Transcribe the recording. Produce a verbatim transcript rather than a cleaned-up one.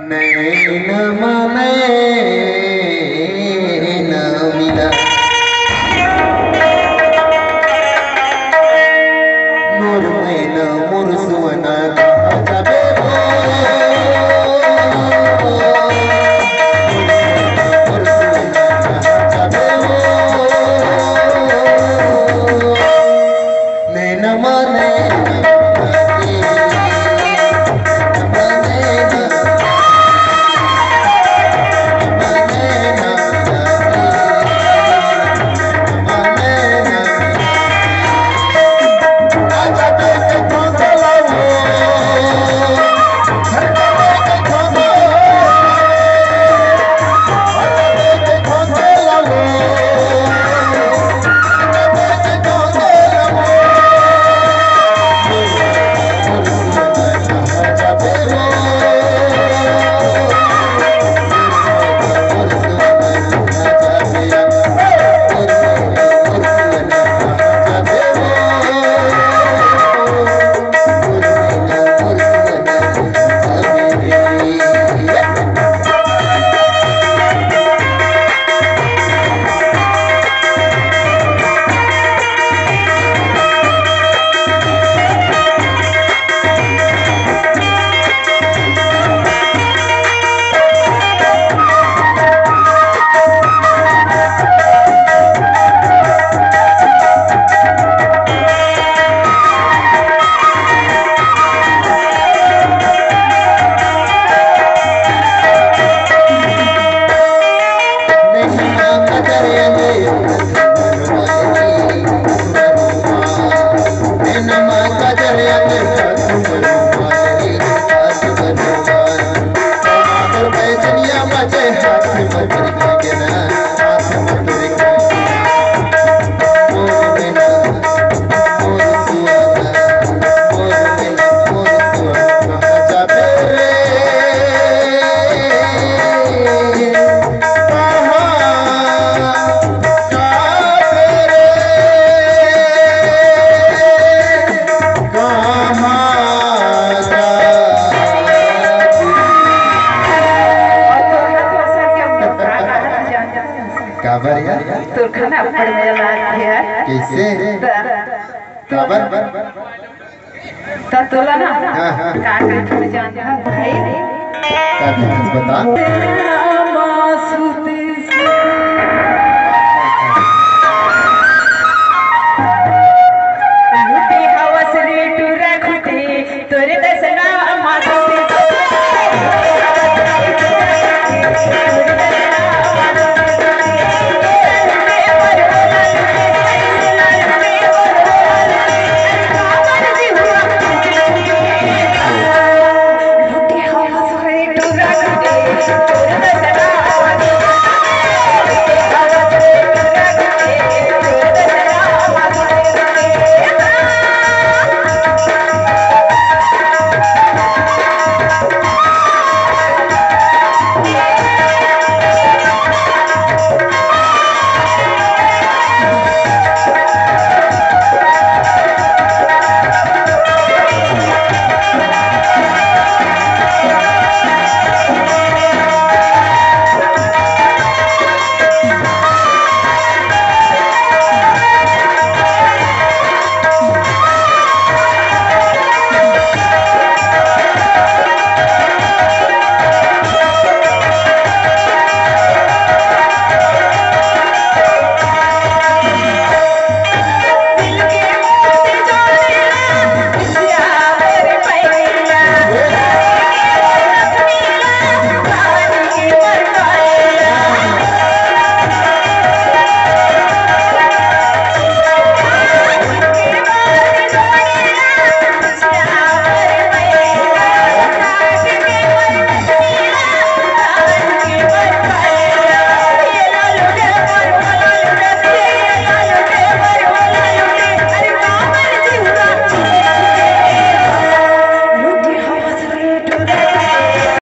नैन म नैन मिला, मोर मैना मोर सुअना कहाँ जाबे वो? मोर सुअना कहाँ जाबे वो? नैन म नैन मिला के, नैन म नैन काबर यार? तोर खाना अब्बड़ मजा लागथे यार। कइसे? त काबर? त तोला ना हाँ, हाँ। का का तू जानत हस भाई? का जानत हस बता।